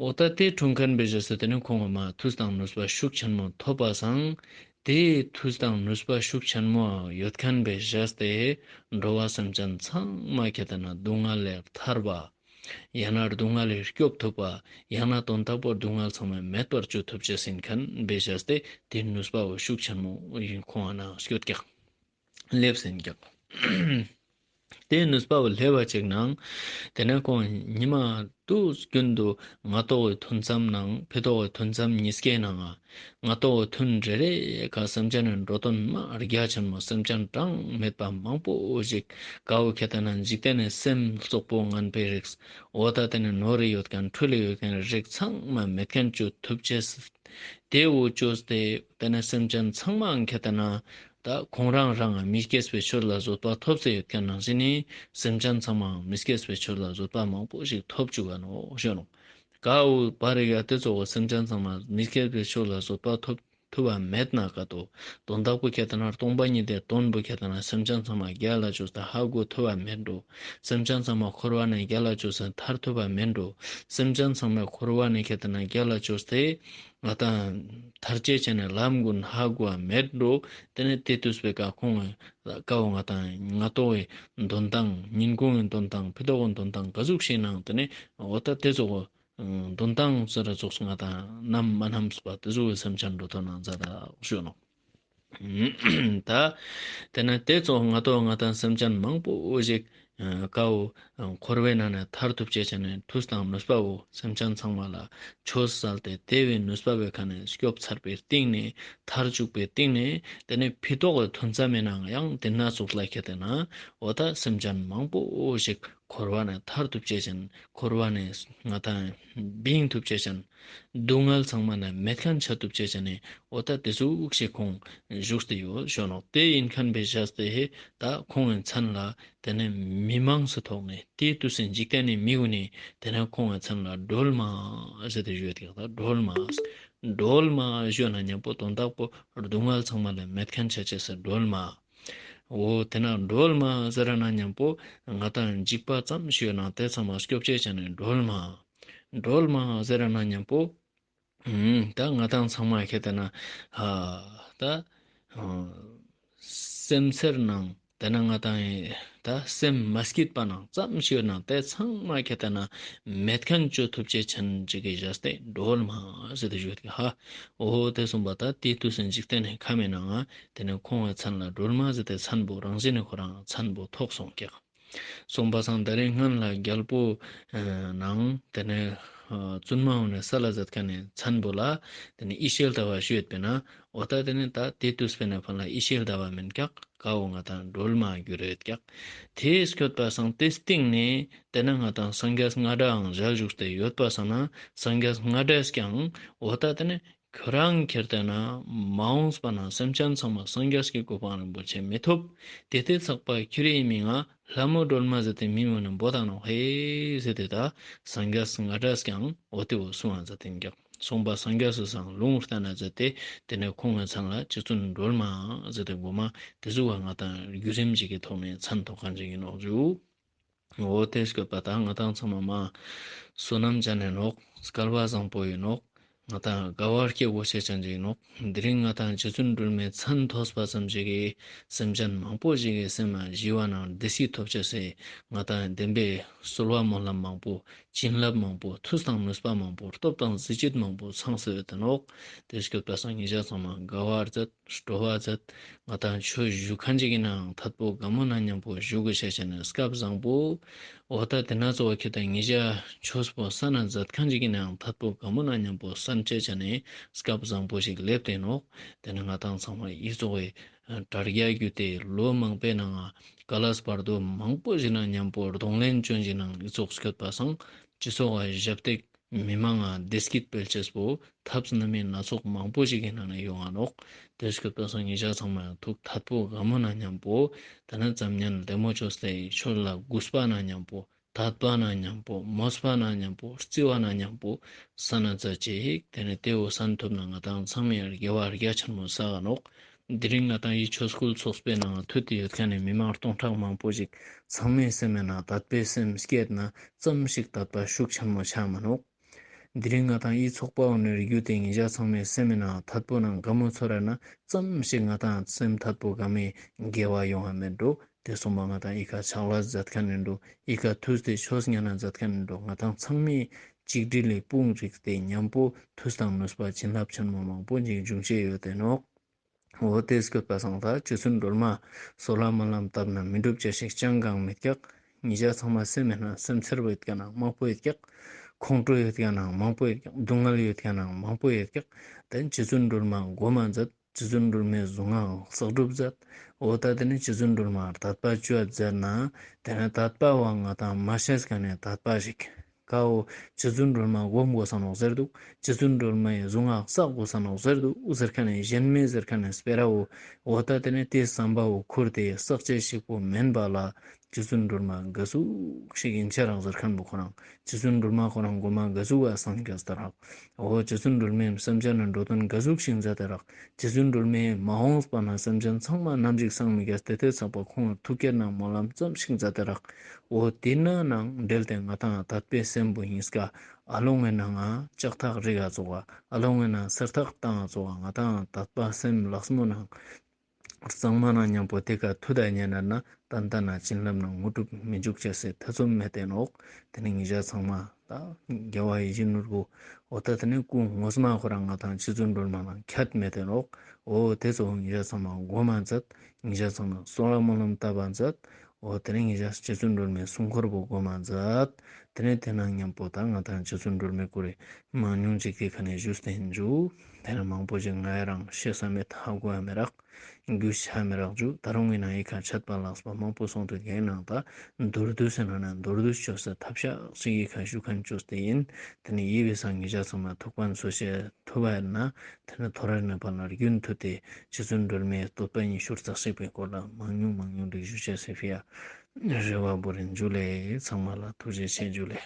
འོ་ད་དེ་འཁྲུངས་མཁན་བེ་ཞེས་སོ་དེ་ནི་ཁོང་ང་མ་མཐུ་དང་ནུས་པ་ཤུགས་ཆེན་མོ་ཐོབ་པ་སང་དེ་མཐུ་དང་ནུས་པ་ཤུགས་ཆེན་མོ་ཡོད་མཁན་བེ་ཞེས་ཏེ་འགྲོ་བ་སེམས་ཅན་ཚང་མ་ཁེ་ཏེ་ན་སྡུག་བསྔལ་ལས་ཐར་བ། ཡང་ན་སྡུག་བསྔལ་ལས་སྐྱོབ་ཐུབ་པ། ཡང་ན་དོན་དག་པོ་སྡུག་བསྔལ་ཚང་མ་མེད་པར་བཅོ་ཐུབ་ཅེས་ཡིན་མཁན་བེ་ཞེས་ཏེ་དེ་ནུས་པ་བོ་ཤུགས་ཆེན་མོ་ཡིན་ཁོང་ང་ན་སྐྱོད་ཀྱག། སླེབས་ཟིན་ཀྱག། དེ་ནུས་པ་བོ་སླེབས་པ་ཅིག་ནང་དེ་ནས་ཁོང་ཉི་མ་དུས་རྒྱུན་དུ་སྔ་ཏོག་གི་ཐུན་མཚམས་ནང་ཕི་ཏོག་གི་ཐུན་མཚམས་གཉིས་ཀའི་ནང་ང་སྔ་ཏོག་གི་ཐུན་རེ་རེ་ཁ་སེམས་ཅན་ནི་འགྲོ་དོན་མ་རྒྱ་ཆེན་མོ་སེམས་ཅན་གྲངས་མེད་པ་མང་པོ་ཞིག་ཀ་བོ་ཁེ་ཏེ་ན་འཇིག་རྟེན་ནི་སེམས་རྩོག་པོ་ངན་པའི་རིགས། འོ་ད་དེ་ནི་ནོར་རེ་ཡོད་མཁན་འཕྲུལ་ལས་ཡོད་མཁན་རིགས་ཚང་མ་མེད་མཁན་བཅོ་ཐུབ་ཅེས། དེ་བོ་བཅོས་ཏེ་དེ་ནས་སེམས་ཅན་ཚང་མའང་ཁེ་ཏེ་ན་ད་ཁོང་རང་རང་མི་སྐྱེས་པའི་ཆོས་ལ་བཟོད་པ་ཐོབ་སྟེ་ཡོད་མཁན་ནང་བཞིན་ནི་སེམས་ཅན་ཚང་མའང་མི་སྐྱེས་པའི་ཆོས་ལ་བཟོད་པ་མང་པོ་ཞིག་ཐོབ་བཅུག་ག་ནོག་ཞུ་ནོག། ཀ་བོ་པ་རི་ཡ་དེ་ཚོ་བོ་སེམས་ཅན་ཚང་མ་མི་སྐྱེས་པའི་ཆོས་ལ་བཟོད་པ་ཐོབ་ཐུབ་པ་མེད་ན་ཀ་ཏོ། དོན་དག་པོ་ཁེ་ཏེ་ན་སྟོང་པ་ཉིད་དེ་དོན་པོ་ཁེ་ཏེ་ན་སེམས་ཅན་ཚང་མ་རྒྱལ་ལ་བཅོས་ཏེ་ཧ་གོ་ཐུབ་པ་མེད་འགྲོ། སེམས་ཅན་ཚང་མ་འཁོར་བ་ནས་རྒྱལ་ལ་བཅོས་ཏེ་ཐར་ཐུབ་པ་མེད་འགྲོ། སེམས་ཅན་ཚང་མ་འཁོར་བ་ནས་ཁེ་ཏེ་ན་རྒྱལ་ལ་བཅོས་ཏེ་ང་དང་ཐར་ཅེས་ཅན་ནི་ལམ་ཀུན་ཧ་གོ་བ་མེད་འགྲོ། དེ་ནས་དེ་དུས་པའི་ཀ་ཁོང་ཀ་བོ་ང་དང་སྔ་ཏོག་གི་འདོན་སྟངས་ཉིན་གུང་གི་འདོན་སྟངས་ཕི་ཏོག་གི་འདོན་སྟངས་ག་ཟུག་ཤེས་ནང་དེ་ནས་འོ་ད་དེ་ཚོ་འདོན་སྟངས་ཟེར་ར་ཙོགས་སུ་ང་དང་ནམ་མ་ནམ་སུ་པ་དེ་ཚོ་གི་སེམས་ཅན་འགྲོ་དོན་ནང་མཛད་ད་ཞུ་ནོག། ད་དེ་ནས་དེ་ཚོ་སྔ་ཏོག་ང་དང་སེམས་ཅན་མང་པོ་ཞིག་ཀ་བོ་འཁོར་བའི་ནང་ནས་ཐར་ཐུབ་ཅེས་ཅན་ནི་མཐུ་དང་ནུས་པ་བོ་སེམས་ཅན་ཚང་མ་ལ་ཆོས་སལ་ཏེ་དེ་བོའི་ནུས་པ་བོའི་ཁ་ནས་སྐྱོབ་ཚར་བའི་སྟེང་ནས་ཐར་བཅུག་པའི་སྟེང་ནས་དེ་ནས་ཕི་ཏོག་གི་ཐུན་མཚམས་མེ་ནང་ཡང་དེ་ན་ཙོགས་ལ་ཁེ་ཏེ་ན་འོ་ད་སེམས་ཅན་མང་པོ་ཞིག་འཁོར་བ་ནས་ཐར་ཐུབ་ཅེས་ཅན། འཁོར་བ་ནས་ང་དང་བིང་ཐུབ་ཅེས་ཅན། སྡུག་བསྔལ་ཚང་མ་ནས་མེད་མཁན་ཆ་ཐུབ་ཅེས་ཅན་ནི་འོ་ད་དེ་ཟུག་ཞིག་ཁོང་བཞུགས་ཏེ་ཡོད་ཞུ་ནོག། དེ་ཡིན་མཁན་བེ་ཞེས་ཏེ་ཧེ་ད་ཁོང་གི་མཚན་ལ་དེ་ནས་མི་མང་སུ་ཐོག་ནས་དེ་དུས་སུ་འཇིག་རྟེན་ནི་མི་གུན་ནི་དེ་ནས་ཁོང་གི་མཚན་ལ་སྒྲོལ་མ་ཟེར་ཏེ་ཞུ་ཡོད་ཀྱག། ད་སྒྲོལ་མ་སྒྲོལ་མ་ཞུ་ན་མཉམ་པོ་དོན་དག་པོ་སྡུག་བསྔལ་ཚང་མ་ལས་མེད་མཁན་ཆ་ཅེས་སི་སྒྲོལ་མ། འོ་དེ་ན་སྒྲོལ་མ་ཟེར་ན་མཉམ་པོ་ང་དང་འཇིགས་པ་ཙམ་ཞིག་ཡོད་ན་དེ་ཚང་མ་སྐྱོབ་ཅེས་ཅན་ནི་སྒྲོལ་མ། སྒྲོལ་མ་ཟེར་ན་མཉམ་པོ་ད་ང་དང་ཚང་མ་ཁེ་ཏེ་ན་ད་སེམས་ཚེར་ནང་དེ་ན་ང་དང་ད་སེམས་མ་སྐྱིད་པ་ནང་ཙམ་ཞིག་ཡོད་ན་དེ་ཚང་མ་ཁེ་ཏེ་ན་མེད་མཁན་བཅོ་ཐུབ་ཅེས་ཅན་ཅིག་གི་ཞེས་ཏེ་སྒྲོལ་མ་ཟེར་ཏེ་ཞུ་ཡོད་ཀྱག། འོ་དེ་གསུངས་པ་ད་དེ་དུས་སུ་འཇིག་རྟེན་ནི་ཁམས་མེ་ནང་ང་དེ་ནས་ཁོང་གི་མཚན་ལ་སྒྲོལ་མ་ཟེར་ཏེ་མཚན་པོ་རང་བཞིན་ནི་ཁོ་རང་མཚན་པོ་ཐོགས་སོང་ཀྱག། སོང་པ་སང་ད་རེས་སྔན་ལ་རྒྱལ་པོ་ནང་དེ་ནས་བཙུན་མ་འོ་ནས་ས་ལ་ཟེར་མཁན་ནི་མཚན་པོ་ལ་དེ་ནས་ཡེ་ཤེས་ཟླ་བ་ཞུ་ཡོད་པས་ན་འོ་ད་དེ་ནས་ད་དེ་དུས་པས་ན་ཕན་ལ་ཡེ་ཤེས་ཟླ་བ་མེན་ཀྱག། ཀ་བོ་ང་དང་སྒྲོལ་མ་གྱུར་ཡོད་ཀྱག། དེ་སྐྱོད་པ་སང་དེ་སྟེང་ནས་དེ་ནས་ང་དང་སངས་རྒྱས་རྔ་སྒྲའང་ཞལ་བཞུགས་ཏེ་ཡོད་པ་སང་ན་སངས་རྒྱས་རྔ་སྒྲས་ཀྱང་འོ་ད་དེ་ནས་ཁྱོད་རང་ཁྱེར་ཏེ་ན་མ་འོངས་པ་ན་སེམས་ཅན་ཚང་མ་སངས་རྒྱས་ཀྱི་གོ་འཕང་རིན་པོ་ཆེ་མི་ཐོབ། དེ་དེ་ཚགས་པ་ཁྱོད་རའི་མིང་ང་ལྷ་མོ་སྒྲོལ་མ་ཟེར་ཏེ་མིང་ངོ་ནས་འབོད་ད་ནོག་ཧེ་ཟེར་ཏེ་ད་སངས་རྒྱས་རྔ་སྒྲས་ཀྱང་འོ་དེ་བོ་གསུང་བ་མཛད་དེ་ཀྱག། གསུངས་པ་སངས་རྒྱས་སུ་སང་ལུང་བསྟན་ན་མཛད་དེ་དེ་ནས་ཁོང་གི་མཚན་ལ་རྗེ་བཙུན་སྒྲོལ་མ་ཟེར་ཏེ་གོ་མ་དེ་ཟུག་བ་ང་དང་བརྒྱུད་རིམ་ཅིག་གི་ཐོག་ནས་མཚན་ཐོགས་མཁན་ཅིག་ཡིན་ནོག་ཞུ། འོ་དེ་སྐྱོད་པ་ད་ང་དང་ཚང་མ་མ་བསོད་ནམས་ཅན་ནི་ནོག། སྐལ་བ་བཟང་པོ་ཡིན་ནོག། ང་དང་དགའ་བ་སྐྱེ་དགོས་ཤེས་ཅན་ཅིག་ནོག། དེ་རིང་ང་དང་རྗེ་བཙུན་སྒྲོལ་མའི་མཚན་ཐོས་པ་ཙམ་ཞིག་གིས་སེམས་ཅན་མང་པོ་ཞིག་གི་སེམས་ལ་ཞི་བ་ནང་བདེ་སྐྱིད་ཐོབ་ཅེས་སི་ང་དང་བདེན་པའི་གསོལ་བ་སྨོན་ལམ་མང་པོ་བྱིན་རླབས་མང་པོ་མཐུ་དང་ནུས་པ་མང་པོ་སྟོབས་དང་གཟི་བརྗིད་མང་པོ་ཚང་སེ་ཡོད་དེ་ནོག། དེ་སྐྱོད་པ་སང་ཉེ་ཞ་ཚང་མ་དགའ་བར་མཛད། སྤྲོ་བ་མཛད། ང་དང་ཆོས་ཞུ་མཁན་ཅིག་ཡིན་ནའང་ཐད་པོ་དགའ་མོ་ན་མཉམ་པོ་ཞུ་དགོས་ཤེས་ཅན་ནི་སྐབས་བཟང་པོ། འོ་ད་དེ་ན་ཚོ་བ་ཁྱེད་དང་ཉེ་ཞ་ཆོས་པོ་ས་ན་མཛད་མཁན་ཅིག་ཡིན་ནའང་ཐད་པོ་དགའ་མོ་ན་མཉམ་པོ་སན་ཅེས་ཅན་ནི་སྐབས་བཟང་པོ་ཞིག་སླེབས་ཏེ་ནོག། དེ་ནི་ང་དང་ཚང་མ་ཡི་ཚོགས་ཀྱི་དྲ་རྒྱ་བརྒྱུད་དེ་ལོ་མང་པོའི་ནང་ང་ག་ལས་བར་དུ་མང་པོ་ཞིག་ན་མཉམ་པོ་གདོང་ལེན་བྱོན་ཞིག་ནང་ཡི་ཚོགས་སྐྱོད་པ་སང་སྤྱི་ཚོགས་ཀྱི་ཞབས་སྟེགས། མི་མང་ང་བདེ་སྐྱིད་སྤེལ་ཅེས་པོ་ཐབས་སྣ་མིན་སྣ་ཚོགས་མང་པོ་ཞིག་གི་ནང་ནས་ཡོང་ང་ནོག། དེ་སྐྱོད་པ་སང་ཉེ་ཞ་ཚང་མ་ཡང་ཐུགས་ཐད་པོ་དགའ་མོ་ནང་མཉམ་པོ་ད་ནི་ཙམ་ཉན་ལྡེ་མོ་ཅོས་ཏེ་ཆོས་ལ་གུས་པ་ནང་མཉམ་པོ་དད་པ་ནང་མཉམ་པོ་མོས་པ་ནང་མཉམ་པོ་བརྩི་བ་ནང་མཉམ་པོ་གསན་ན་མཛད་ཅིག། དེ་ནས་དེ་བོ་གསན་ཐུབ་ན་ང་དང་ཚང་མའི་དགེ་བ་རྒྱ་ཆེན་མོ་བསགས་ནོག། དེ་རིང་ང་དང་འི་ཆོས་སྐུལ་ཚོགས་པའི་ནང་ཐུད་དེ་ཡོད་མཁན་ནི་མི་མང་སྟོང་ཕྲག་མང་པོ་ཞིག་ཚང་མའི་སེམས་ནང་དད་པའི་སེམས་སྐྱེད་ན་ཙམ་ཞིག་དད་པ་ཤུགས་ཆེན་མོ་ཆགས་མ་ནོག། དེ་རིང་ང་དང་འི་ཚོགས་པ་འོ་ནི་རྒྱུ་དེ་ཉེ་ཞ་ཚང་མའི་སེམས་ནང་དད་པོ་ནང་དགའ་མོ་ཚོར་ན་ཙམ་ཞིག་ང་དང་སེམས་དད་པོ་དགའ་མོའི་དགེ་བ་ཡོང་ང་མེད་འགྲོ། དེ་སོང་པ་ང་དང་འི་ཀ་ཕྱག་ལས་མཛད་མཁན་ནི་འགྲོ། འི་ཀ་ཐུགས་ཏེ་ཆོས་ཉན་ན་མཛད་མཁན་ནི་འགྲོ། ང་དང་ཚང་མའི་ཆིག་སྒྲིལ་ལི་དཔུང་རིགས་ཏེ་མཉམ་པོ་ཐུགས་དང་ནུས་པ་བྱིན་རླབས་ཆེན་མོ་མང་པོ་ཞིག་འབྱུང་ཅེས་ཡོད་དེ་ནོག། འོ་དེ་སྐྱོད་པ་སང་ད་རྗེ་བཙུན་སྒྲོལ་མ་གསོལ་བ་སྨོན་ལམ་བཏབ་ན་མི་འགྲུབ་ཅེས་ཞིག་ཅང་གང་མེད་ཀྱག། ཉེ་ཞ་ཚང་མ་སེམས་ནང་སེམས་འཚེར་བ་ཡོད་མཁན་ནང་མང་པོ་ཡོད་ཀྱག། ཁོང་ཁྲོ་ཡོད་མཁན་ནང་མང་པོ་ཡོད་ཀྱག། སྡུག་བསྔལ་ཡོད་མཁན་ནང་མང་པོ་ཡོད་ཀྱག། དེ་རྗེ་བཙུན་སྒྲོལ་མ་མགོ་མ་མཛད། རྗེ་བཙུན་སྒྲོལ་མའི་གཟུངས་སྔགས་བསགས་སྒྲུབ་མཛད། འོ་ད་དེ་ནི་རྗེ་བཙུན་སྒྲོལ་མ་དད་པ་བཅོལ་མཛད་ན་དེ་ནི་དད་པ་བ་ང་དང་མ་ཤེས་མཁན་ནི་དད་པ་ཞིག་ཀ་འོ་རྗེ་བཙུན་སྒྲོལ་མ་སྒོམ་དགོས་ས་ནོག་ཟེར་འདུག། རྗེ་བཙུན་སྒྲོལ་མའི་གཟུངས་སྔགས་བསགས་དགོས་ས་ནོག་ཟེར་འདུག་ཟེར་མཁན་ནི་གཞན་མི་ཟེར་མཁན་ནི་སྤེ་ར་འོ། འོ་ད་དེ་ནི་དེ་བསམ་པ་འོ་ཁུར་ཏེ་བསགས་ཅེས་ཞིག་པོ་མེན་པ་ལ། རྗེ་བཙུན་སྒྲོལ་མ་ག་ཟུག་ཞིག་ཡིན་ཆ་རག་ཟེར་མཁན་པོ་ཁོ་རང་། རྗེ་བཙུན་སྒྲོལ་མ་ཁོ་རང་མགོ་མ་ག་ཟུག་ག་སངས་རྒྱས་ཏེ་རག། འོ་རྗེ་བཙུན་སྒྲོལ་མའི་སེམས་ཅན་ནི་འགྲོ་དོན་ག་ཟུག་ཞིག་མཛད་དེ་རག། རྗེ་བཙུན་སྒྲོལ་མའི་མ་འོངས་པ་ན་སེམས་ཅན་ཚང་མ་ནམ་ཞིག་སངས་མི་རྒྱས་ཏེ་དེ་ཚགས་པ་ཁོང་ཐུགས་བསྐྱེད་ནང་སྨོན་ལམ་ཙམ་ཞིག་མཛད་དེ་རག། འོ་དེ་ན་ནང་འབྲེལ་ཏེ་ང་དང་དད་པའི་སེམས་པོ་ཡིན་སྐ་ཨ་ལོང་ངི་ནང་ང་ལྕགས་ཐག་རིག་ག་ཙོགས་ཨ་ལོང་ངི་ནང་སེར་ཐག་བཏང་ང་ཙོགས་ང་དང་དད་པ་སེམས་ལགས་མོ་ནང་གཙང་མ་ནང་མཉམ་པོ་དེ་ཀ་ཐུད་ད་ཉན་ན་ཏན་ཏན་ན་བྱིན་རླབས་ནང་དངོས་གྲུབ་མི་འཇུག་ཅེས་སི་ཐེ་ཚོམ་མེད་དེ་ནོག། དེ་ནི་ཉེ་ཞ་ཚང་མ་ད་རྒྱལ་བ་ཡིད་བཞིན་ནོར་བུ་འོ་ད་དེ་ནི་སྐུ་ངོ་མ་ཁོ་རང་ང་དང་རྗེ་བཙུན་སྒྲོལ་མ་ནང་ཁྱད་མེད་དེ་ནོག། འོ་དེ་ཚོ་ཉེ་ཞ་ཚང་མ་མགོ་མ་མཛད། ཉེ་ཞ་ཚང་མ་གསོལ་བ་སྨོན་ལམ་བཏབ་པ་མཛད། འོ་དེ་ནི་ཉེ་ཞ་རྗེ་བཙུན་སྒྲོལ་མའི་སྲུང་འཁོར་པོ་མགོ་མ་མཛད། དེ་ནི་དེ་ནང་མཉམ་པོ་ད་ང་དང་རྗེ་བཙུན་སྒྲོལ་མའི་སྐོར་རེ་མང་ཉུང་ཅིག་དེ་ཁ་ནས་ཞུས་ཏེ་ཡིན་ཞུ། དེ་ནི་མང་པོ་ཞིག་ང་ཡ་རང་ཤེས་ས་མེད་ཧ་གོ་ཡ་མེད་རག། རྒྱུས་ཆ་མེད་རག་ཞུ། ད་རུང་ངི་ནང་འི་ཁ་ཆད་པ་ལགས་པ་མང་པོ་སོང་དུས་ངའི་ནང་ད་མདོར་བསྡུས་ཟེར་ན་ན་མདོར་བསྡུས་ཅོས་ས་ཐབས་ཤག་ཅིག་འི་ཁ་ཞུ་མཁན་ཅོས་ཏེ་ཡིན། དེ་ནི་འི་བོའི་སང་ཉེ་ཞ་ཚང་མ་ཐུགས་ཕན་གསོས་ཤེས་ཐུབ་པ་ཡིན་ན་དེ་ནི་ཐོ་རེ་ནས་ཕར་ལ་རྒྱུན་མཐུད་དེ་རྗེ་བཙུན་སྒྲོལ་མའི་བསྟོད་པ་ཉི་ཤུ་རྩ་གཅིག་པའི་སྐོར་ལ་མང་ཉུང་མང་ཉུང་རིག་ཞུ་ཅེས་སི་ཕི་ཡ་རེ་བ་བོར་ཡིན། ཇུ་ལེ། ཚང་མ་ལ་ཐུགས་རྗེ་ཆེ། ཇུ་ལེ།